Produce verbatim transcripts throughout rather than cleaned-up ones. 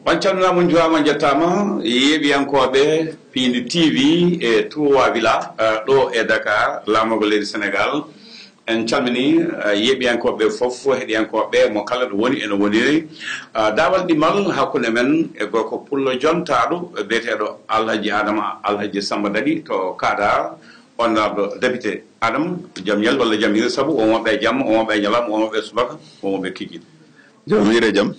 On calminaama, on njuwaama, on njettaama, yeeɓiyankooɓe Piindi T V e Trois Villa, eh, ɗo e Dakar, laamorgo leydi Senegal. En calminii, eh, yeeɓiyankooɓe fof, heɗiyankooɓe mo kala ɗo woni ene woniri. Ah, daawal ɗimmal hakkunde men e gorko pullo jontaaɗo biyeteeɗo Alhaji Adama, Alhaji Samba Daɗi to Kaadaar, honorable député. Adama, jam ñal walla jam hiiri, sabu o wonɓe e jamma, o wonɓe e ñalawma, o wonɓe e subaka, o wonɓe kikiiɗe. Jam hiiri e jam.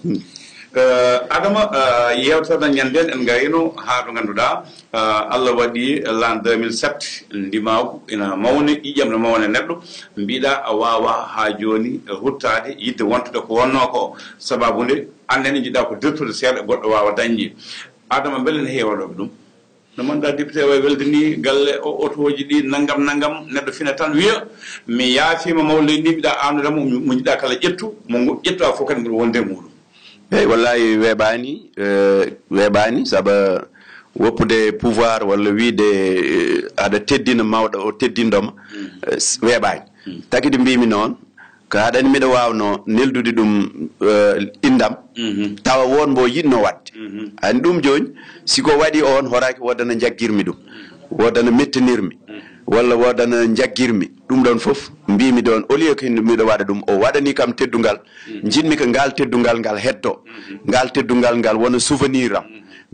Eh, Adama, eh, yeewtere men ñande en, en ngarino haa ɗo ngannduɗaa, eh, Allah waɗi l'an deux mille sept, ndimaagu ina mawni, ƴiiƴam no mawna neɗɗo, mbiɗa a waawa haa jooni, eh, ruttaade, yiɗde wontude ko wonnoo ko. Sababu nde, aan nene njiɗɗaa ko dirtude seeɗa, goɗɗo waawa dañde. Adama, mbele ne heewa ɗo ɗum? No mbaɗɗaa, député, wayi welde ni, galle o, otooji ɗi, nanngam, nanngam, neɗɗo fina tan wiya, "Mi yaafiima mawɗo leydi ndi, mbiɗa aannude mo, mo njiɗɗaa kala ƴettu, mo ngo-, ƴettu a fof kadi mbiɗa wonde e muɗum." Eeyi, wallahi weeɓaani, eh, weeɓaani, sabu woppude pouvoir walla wiyde, eh, aɗa teddina mawɗo, o teddindoma, eh, s-, weeɓaani. Tagi ɗi mbiymi noon, ko haɗani mbiɗa waawnoo neldude ɗum, eh, inndam, tawa won mbo yiɗno waɗde. Ani ɗum jooni, si ko waɗi on, horaaki woodana njaggirmi ɗum, woodana mettinirmi, walla woodana njaggirmi. Ɗum ɗon fof mbiymi ɗon, au lieu que mbiɗa waɗa ɗum, o waɗani kam teddungal, njiɗmi ko ngal teddungal ngal heddo, ngal teddungal ngal wona souvenir am,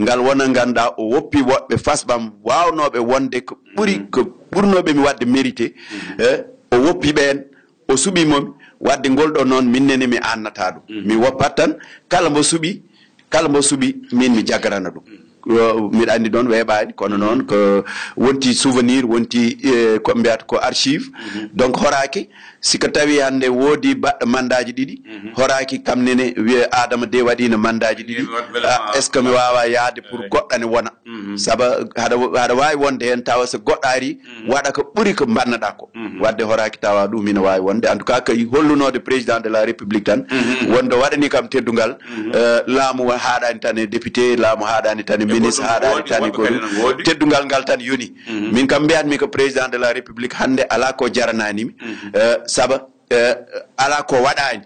ngal wona ngannduɗaa o woppi woɓɓe fasɓam waawnooɓe wonde ko ɓuri, ko ɓurnooɓe mi waɗde mérité, eh, o woppi ɓeen, o suɓii mo mi, waɗde ngol ɗoo noon, min nene mi aannataa ɗum. Mi woppat tan, kala mbo suɓii, kala mbo suɓii, min mi jaggarana ɗum. Yo, miɗa anndi ɗoon weeɓaani, kono noon ko wonti souvenir, wonti, eh, ko mbiyata ko archive. Donc, horaaki, si ko tawi hannde woodi baɗɗo mandaaji ɗiɗi, horaaki kam nene wiya Adama de waɗiino mandaaji ɗiɗi. Ah, est-ce que mi waawa yahde pour goɗɗo ne wona? Saba haɗa, haɗa waawi wonde heen tawa so goɗɗo ari, waɗa ko ɓuri ko mbannaɗaa ko. Waɗde horaaki tawa ɗum ina waawi wonde. En tout cas, ko hollunoode président de la République tan, wonde waɗani kam teddungal, eh, laamu haaɗaani tan e député, laamu haaɗaani tan e ministre, haaɗaani tan e ko ɗum. Teddungal ngal tan yoni. Min kam mbiyatmi ko président de la République hannde alaa ko jaranaani mi. Eh, saba eh, alaa ko waɗaani,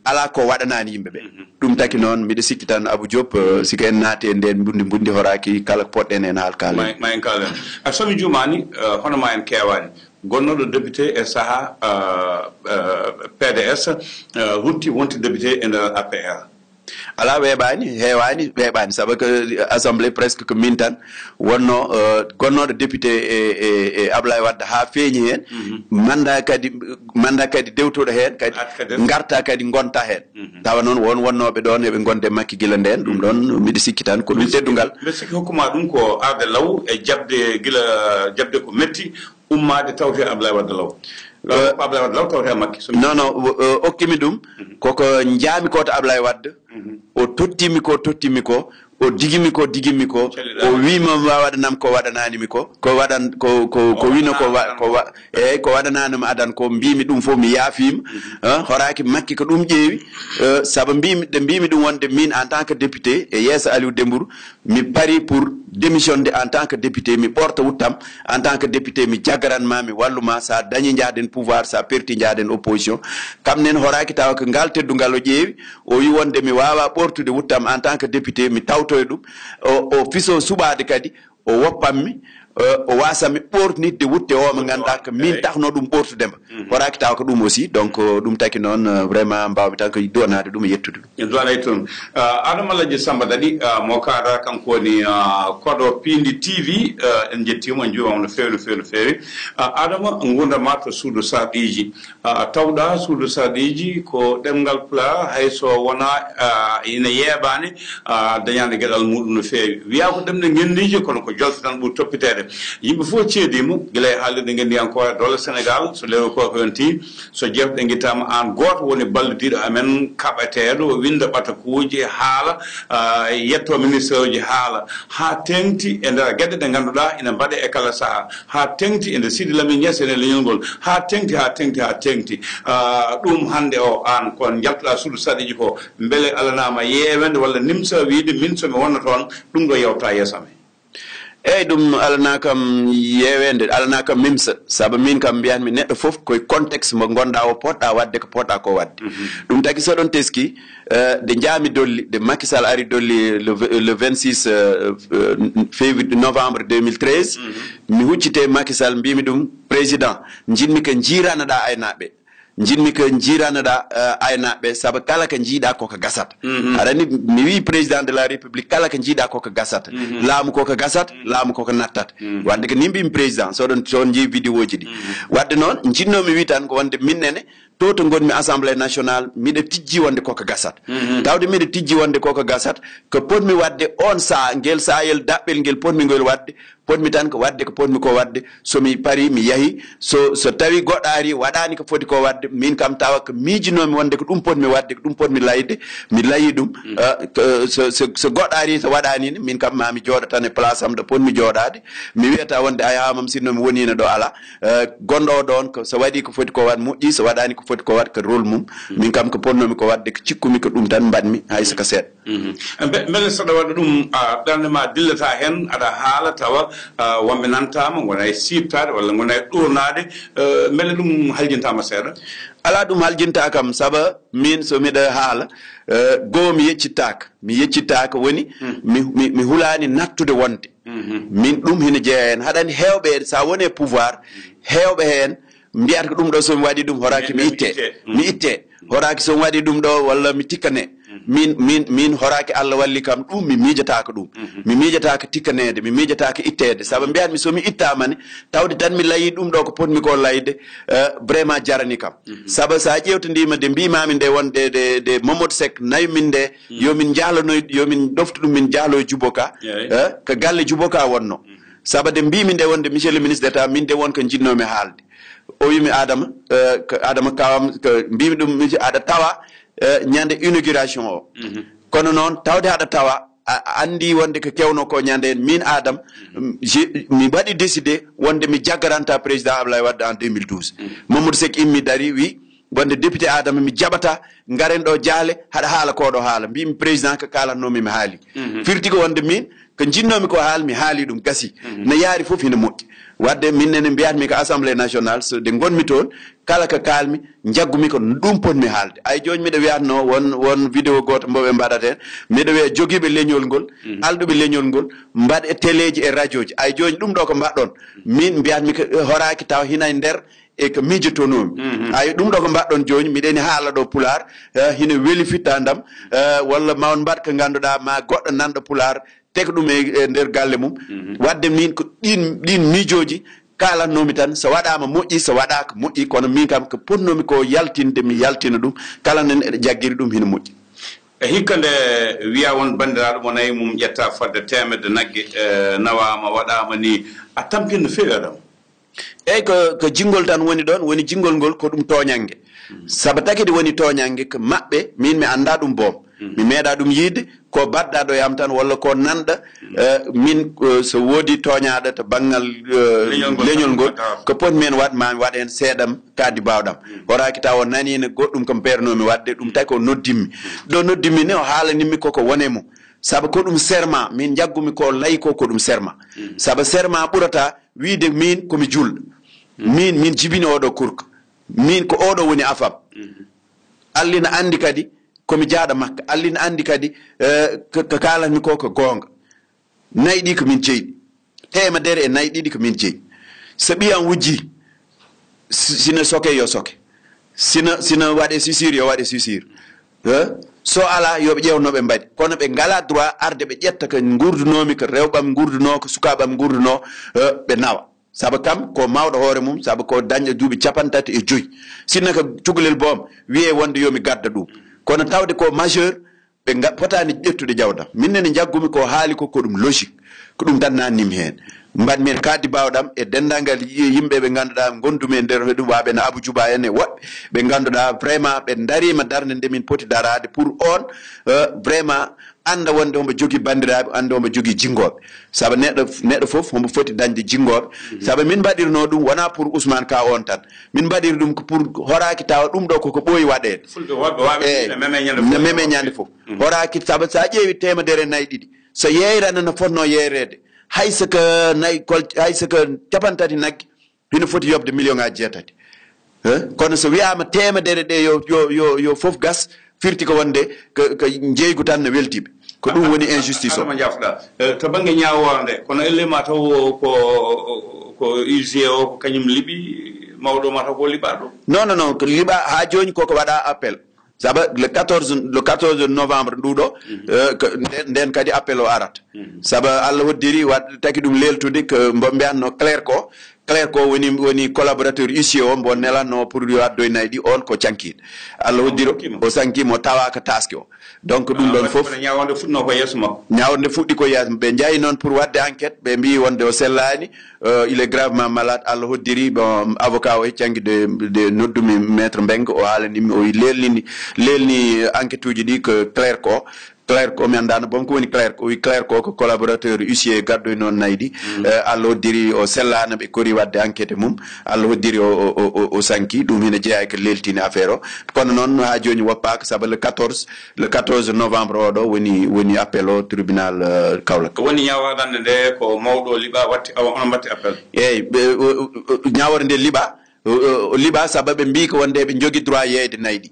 alaa ko waɗanaani yimɓe ɓe. Ɗum taki noon, miɗo sikki tan, Abou Diop, eh, si ko en naati e ndeen mbundi mbundi, horaaki kala ko poɗɗen en haal kaalen. Ma, ma en kaalen. A, so mi juumaani, eh, hono ma en keewaani. Gonnooɗo député e sahaa, eh, eh, P D S, eh, rutti wonti député e nder A P R. Alaa, weeɓaani, heewaani, weeɓaani, sabu ko assemblée presque ko min tan wonno, eh, gonnooɗo député e, e, e Ablaye Wade haa feeñi heen. Manda kadi, manda kadi dewtuɗo heen kadi, ngarta kadi ngonta heen. Tawa noon won wonnooɓe ɗoon eɓe ngonde makki gila ndeen, ɗum ɗoon miɗo sikki tan ko ɗum teddungal. Mbiɗa sikki hokkuma ɗum ko arde law e jaɓde gila, jaɓde ko metti, ummaade tawte Ablaye Wade law. Eh, ko Ablaye Wade law tawte Makki. So mi non, non, o, o okkimi ɗum. Koko njaami ko to Ablaye Wade. O tottimi ko, tottimi ko. O digimi ko, digimi ko. O wiima wa-, waɗanam ko waɗanaani mi ko. Ko waɗan, ko, ko, ko wino ko wa-, ko wa-, eyyi, ko waɗanaanam adan ko mbimi ɗum fof mi yaafiima. Eh, horaaki Makki ko ɗum ƴeewi. Eh, sabu mbimi, ɗe mbimi ɗum wonde min en tant que député e yeeso Aliou Dembourou, mi pari pour démissionde en tant que député, mi ɓorta wuttam en tant que député, mi jaggaran ma, mi wallu ma, sa dañi njahden pouvoir, sa perti njahden opposition. Kam nen horaaki tawa ko ngal teddungal o ƴeewi, o wi wonde mi waawa ɓortude wuttam en tant que député, mi tawtoya ɗum. O, o fiso suɓaade kadi, o woppammi, eh, o wasammi ɓortnitde wutte o mo ngannduɗaa ko min taxno ɗum ɓortude mba. Horaaki tawa ko ɗum aussi. Donc, eh, ɗum taki noon, eh, vraiment mbawmi tan ko duwanaade ɗum e yettude ɗum. En duwanay toon. Ah, Adama Alhaji Samba Daɗi, ah, mo kaada, kanko woni, ah, koɗo Piindi T V, ah, en njettiima, en njuuriima no feewi, no feewi, no feewi. Ah, Adama, nguurndam ma to suudu sarɗiiji. Ah, tawɗa suudu sarɗiiji ko ɗemngal Pulaar, hay so wonaa, ah, ina yeebaani, ah, dañaani geɗal muɗum no feewi. Wiyaa ko ɗemɗe ngenndiije, kono ko jolte tan ɓuri toppiteede. Yimɓe fof ceediima, gila e haalirde ngenndiyankooje doole Senegaal, so lewru kooko yontii, so jeewte ɗe ngittaama, aan gooto woni ballidiiɗo amen, kaɓeteeɗo, winnda ɓatakuuji, haala, ah, yettoo ministeeruuji, haala, haa teeŋti e nder geɗe ɗe ngannduɗaa ina mbaɗee e kala sahaa, haa teeŋti e nder Sidi Lamine Niass e nder leñol ngol, haa teeŋti, haa teeŋti, haa teeŋti. Ah, ɗum hannde o, aan ko njaltuɗaa suudu sarɗiiji ko, mbele alanaama yeewende walla nimsa wiide, min so mi wonno toon, ɗum ɗo yawta yeeso amen? Eyyi, ɗum alana kam yeweende, alana kam mimsa, sabu min kam mbiyatmi neɗɗo fof koye contexte mo ngonɗa o, poɗɗa waɗde ko poɗɗa ko waɗde. Ɗum tagi soɗon teski, eh, nde njaami dolli, nde Macky Sall ari dolli le, le vingt-six, eh, eh, février, novembre deux mille treize, mi huccite Macky Sall, mbimi ɗum, président, njiɗmi ko jiiranaɗa aynaɓe. Njiɗmi ko jiiranaɗa, eh, aynaɓe, sabu kala ko jiiɗa koko gasata. Aɗa anndi, mi wi président de la république, kala ko jiiɗa koko gasata. Laamu koko gasata, laamu koko nattata. Wadde ko ni mbimi président, soɗon, soɗon jii vidéo ji ɗi. Wadde noon, jiɗnomi wi tan ko wonde min nene, to to ngonmi assemblée nationale, miɗa tijji wonde koko gasata. Tawde miɗa tijji wonde koko gasata, ko potmi wadde on saha, ngel sahayel daɓɓel ngel potmi ngol wadde, potmi tan ko wadde ko potmi ko wadde. So mi pari, mi yahi. So, so tawi goɗɗo ari, waɗani ko foti ko wadde, min kam tawa ko miijinomi wonde ko ɗum potmi wadde, ko ɗum potmi layde, mi layi ɗum. Ah, ko, so, so, so goɗɗo ari, so waɗani ne, min kam ma mi jooɗo tan e place am ɗo potmi jooɗade. Mi wiyata wonde, ay, haa mam sinno mi wonino ɗo, ala. Eh, gonɗo o ɗon, ko, so waɗi ko foti ko waɗ moƴƴi, so waɗani ko foti ko waɗ ko rôle mum. Min kam ko potnomi ko waɗde, ko cikkumi ko ɗum tan mbaɗmi, hay so ko seeɗa. Mbe-, mbele saɗa waɗa ɗum, a, ɓernde ma dillata heen, aɗa haala tawa, a, wonɓe nantaama, ngona e siiftaade walla ngona e ɗoornaade, eh, mbele ɗum haljintaama seeɗa? Alaa, ɗum haljintaa kam, saba min so miɗa haala, eh, goo mi yeccittaaka. Mi yeccittaaka woni mi, mi, mi hulaani nattude wonde. Min ɗum hino jeyaa heen. Haɗani heewɓe, so a woni e pouvoir, heewɓe heen mbiyata ko ɗum ɗo so mi waɗi ɗum, horaaki mi itte. Mi itte. Horaaki so mi waɗi ɗum ɗo walla mi tikkane. Min, min, min horaaki Allah walli kam ɗum, mi miijataako ɗum. Mi miijataako tikkaneede, mi miijataako itteede. Sabu mbiyatmi so mi ittaama ne, tawde tan mi layi ɗum ɗo ko potmi ko layde, eh, vraiment jarani kam. Sabu so a ƴeewtondiima de mbiimaami nde wonde de, de Mamadou Seck nawi min nde, yo min njahlanoy, yo min ɗoftu ɗum, min njahloy Juboka. Eh, ko galle Juboka wonno. Sabu de mbiimi nde wonde, monsieur le ministre d'État, min de won ko njiɗnoomi haalde. O wiimi, Adama, eh, ko Adama kawam, ko mbiimi ɗum, monsieur, aɗa tawa, eh, ñande inauguration o. Kono noon, tawde aɗa tawa, a, a anndi wonde ko kewno ko ñande heen, min Adama, mm, je-, mi waɗi décidé wonde mi jaggaranta président Ablaye Wade en deux mille douze. Mamadou Seck immi dari, wi, wonde député Adama mi jaɓata, ngaren ɗo jaale, haɗa haala ko ɗo haala. Mbimi président ko kaalatnoomi mi haali. Firti ko wonde min, ko njiɗnoomi ko haal, mi haali ɗum, gasi. No yaari fof hino moƴƴi. Wadde min nene mbiyatmi ko assemblée nationale, so nde ngonmi toon, kala ko kaalmi, njaggumi ko ɗum potmi haalde. Ay jooni miɗo wiyatno won, won vidéo gooto mbo ɓe mbaɗata heen. Miɗo wiya jogiiɓe leñol ngol, alɗuɓe leñol ngol, mbaɗe teleeji e radioji. Ay jooni ɗum ɗo ko mbaɗɗon. Min mbiyatmi ko horaaki tawa hina e nder e ko miijotonoomi. Ay ɗum ɗo ko mbaɗɗon jooni, miɗen haala ɗo pulaar, eh, hino weli fittandam, eh, walla ma on mbaɗ ko ngannduɗaa ma goɗɗo nanɗo pulaar, teg ɗum e, e nder galle mum. Wadde min ko ɗin, ɗin miijooji kaalatnoomi tan, so waɗaama moƴƴi, so waɗaaka moƴƴi, kono min kam ko potnoomi ko yaltinde, mi yaltina ɗum, kala nen eɗe jaggiri ɗum hino moƴƴi. E hikka nde wiya won banndiraaɗo mo nayi mum ƴetta fodde teemedde nagge, eh, nawaama, waɗaama ni, a tampin no feewi, Adama? Eyyi, ko, ko jinngol tan woni ɗoon, woni jinngol ngol ko ɗum tooñannge. Sabu tagi nde woni tooñannge ko maɓɓe, min mi anndaa ɗum boom. Mi meeɗaa ɗum yiide, ko baɗɗaa ɗo e am tan, walla ko nanɗa, eh, min, eh, so woodi tooñaaɗo to banngal, eh, leñol ngol, ko potmi heen waɗ, ma mi waɗ heen seeɗam, kaddi baawɗam. Horaaki tawa o naniino goɗɗum ko mpeernoomi waɗde, ɗum tagi o noddimmi. Ɗo noddimmi ni, o haalanimmi koko wone mum. Sabu ko ɗum serment, min njaggumi ko layi ko, ko ɗum serment. Sabu serment ɓurata wiide min ko mi julɗo. Min, min jibini oɗo kurka. Min ko oɗo woni afam. Allah na anndi kadi ko mi jaaɗo Makka. Allah na anndi kadi, eh, ko, ko kaalatmi ko, ko goonga. Nayi ɗi ko min jeyi. Teemedere e nayi ɗiɗi ko min jeyi. So ɓiyam wujji, si-, sina soke yo soke. Sina, sina waɗe sisir yo waɗe sisir. Eh? So alaa, yo ɓe ƴeew no ɓe mbaɗi. Kono ɓe ngalaa droit arde ɓe ƴetta ko nguurdunoomi, ko rewɓam nguurdunoo, ko sukaaɓam nguurdunoo, eh, ɓe nawa. Sabu kam ko mawɗo hoore mum, sabu ko dañɗo duuɓi capanɗe tati e joyi. Sinno ko cukalel boom, wiyee wonde yo mi gadda ɗum. Kono tawde ko majeur, ɓe nga-, potaani ƴettude jawdam. Min nene njaggumi ko haali ko, ko ɗum logique. Ko ɗum tan naatnimi heen. Mbaɗmi heen kaddi baawɗam e denndaangal yi-, yimɓe ɓe ngannduɗaa ngondumi e nder hoɗum, waaɓe no Abou Djouba en e woɗɓe ɓe ngannduɗaa vraiment ɓe ndariima darnde nde min poti daraade pour on, euh, vraiment annda wonde hombo jogii banndiraaɓe, annda hombo jogii jinngooɓe. Sabu neɗɗo, neɗɗo fof hombo foti dañde jinngooɓe. Sabu min mbaɗirnoo ɗum wonaa pour Ousmane Ka on tan. Min mbaɗiri ɗum ko pour horaaki tawa ɗum ɗo koko ɓooyi waɗeede. Fulɓe woɗɓe waaɓe. Eey, ne meme ñande fof. Ne meme ñande fof. Horaaki, sabu so a ƴeewi teemedere e nayi ɗiɗi, so yeeyrande no fotnoo yeeyreede, hay so ko nayi kol hay so ko capantati nagge, hino foti yoɓde million ngaji jeetati. Eh, kono so wiyaama teemedere ɗe yo yo yo yo fof gas, firti ko wonde ko ko njeeygu tan no weltiɓe. Ko ɗum woni injustice o. Adama Jafɗa, eh, to bannge ñaawoore nde, kono elle ma taw ko ko U G O ko kañum liɓi, mawɗo ma taw ko liɓaaɗo? Non, non, non, ko liɓa haa jooni koko waɗa appel. Saba le quatorze, le quatorze novembre nduɗo, eh, ko nden nden kadi appel o arata. Saba Allah hoddiri waɗ taki ɗum leltude ko mbo mbiyanno clerc o. Clerc o woni woni collaborateur huissier o mbo nelanno pour yo addoy nayi ɗi, on ko cankiiɗo. Allah hoddiri o sankima, o tawaka taske o. Donc ɗum ɗon fof. Ñawande fuɗɗino ko yeeso makko. Ñawande fuɗɗi ko yeeso. Ɓe njahi noon pour waɗde enquête, ɓe mbi wonde o sellaani, euh, il est gravement malade, Allah hoddiri. Bon, avocat o e canki de de noddumi maître Mbengue, o haalanimi, o lelnini lelni enquête uji ɗi ko clerc o. Clerc o mi anndaano boom ko woni clerc, o wi clerc o ko collaborateur huissier gaddoy noon nayi ɗi. Euh, Allah hoddiri o sellaana, ɓe kori waɗde enquête e mum. Allah hoddiri o o o o sanki. Ɗum hina jeyaa e ko leltini affaire o. Kono noon haa jooni woppaaka, sabu le quatorze, le quatorze novembre oɗo woni woni appel o tribunal, euh, Kaolack. Woni ñaawoore nde ko mawɗo liɓa watti, awa onon mbatti appel? Eeyi, ɓe- o- o- o- ñaawoore nde liɓa, o- o- o liɓa sabu ɓe mbi ko wonde ɓe njogi droit yeeyde nayi ɗi.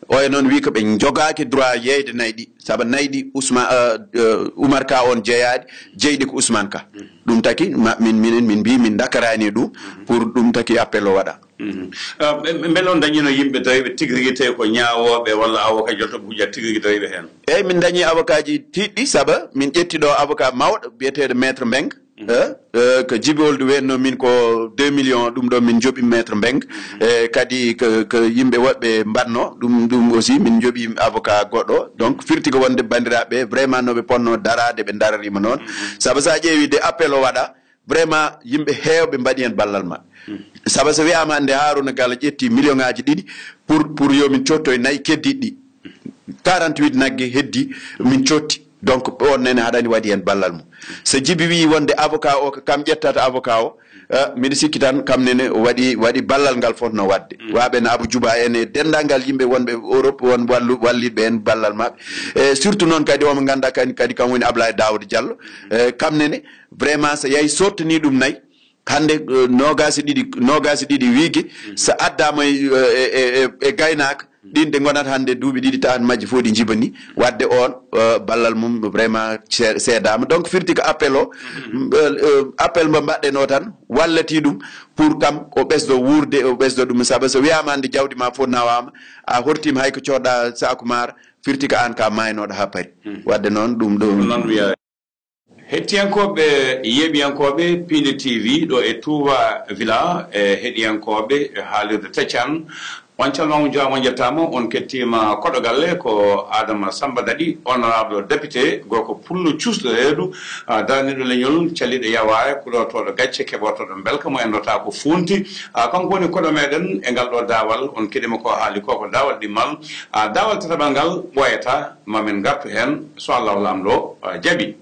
Oya noon wi ko ɓe njogaaki droit yeeyde nayi ɗi, sabu nayi ɗi Ousmane, euh, euh, Oumar Ka on jeyaɗi, jeyɗi ko Ousmane Ka. Ɗum taki ma- min minen min mbi min dakarani e ɗum pour ɗum taki appel o waɗa. Mhm. Ah, ɓe- ɓe- mbele on dañino yimɓe tawi ɓe tigi rigi tawi ko ñaawooɓe walla avocat jolto ɓe hujja tigi rigi tawi ɓe heen? Eyyi, min dañi avocat ji tiiɗɗi, saabu min ƴetti ɗo avocat mawɗo biyeteeɗo maître Mbengue. Eh, eh, ko Jibi Oldu weenno min ko deux millions, ɗum ɗo min joɓi maître Mbengue. Eh, kadi ko ko yimɓe woɓɓe mbanno ɗum, ɗum aussi min joɓi avocat goɗɗo. Donc firti ko wonde banndiraaɓe vraiment no ɓe ponno daraade, ɓe darariima noon. Saabu so a ƴeewi de appel o waɗa, vraiment yimɓe heewɓe mbaɗi heen ballal maɓɓe. Saabu so wiyaama nde Harouna Gala ƴetti million ngaji ɗiɗi pour pour yo min cottoy nayi keddiiɗi ɗi, quarante-huit nagge heddi min cotti. Donc on nene haɗani waɗi heen ballal mum. So Jibi wii wonde avocat o ko kam ƴettata avocat o, eh, miɗo sikki tan kam nene o waɗi waɗi ballal ngal fotno waɗde. Waɓe no Abou Djouba en e denndaangal yimɓe wonɓe Europe, won wallu walliɓe en ballal maɓɓe. E surtout noon kadi omo ngannduɗaa kadi kadi kam woni Ablaye Daouda Diallo. Eh, kam nene vraiment so yahi sottani ɗum nayi, hannde, eh, noogaas e ɗiɗi, noogaas e ɗiɗi wiige, so addaama e, e, e, e gaynaaka, ɗiin ɗe ngonata hannde duuɓi ɗiɗi, tawan majje fof ɗi njibanii. Waɗde oon, eh, ballal mum vraiment ce- seedaama. Donc firti ko appel o, eh, eh, appel mbo mbaɗɗen o tan, wallati ɗum pour kam o ɓesdo wuurde, o ɓesdo ɗum. Sabu so wiyaama hannde jawdi ma fof nawaama, a hortiima hay ko coodɗa saaku maaro, firti ko aan ka maaynooɗo haa paari. Waɗde noon ɗum ɗo. Noon wiyaa. Heɗtiyankooɓe, yeeɓiyankooɓe Piindi T V ɗo e Touba Villa, e heɗiyankooɓe haalirde Teccan, on calmaama, on njuuraama, on njettaama, on kettiima koɗo galle. Ko Adama Samba Daɗi, honorable député, gorko pullo cuusɗo reedu, ah, daraniiɗo leñol, calliiɗo yawaare, kuɗortooɗo gacce, keɓortooɗo mbelka mo enndata ko fuunti. Ah, kanko woni koɗo meɗen e ngal ɗo daawal, on keɗiima ko haali ko, ko daawal ɗimmal. Ah, daawal tataɓal ngal ɓooyataa, ma min ngartu heen, so Allahu Laamɗo, ah, jaɓi.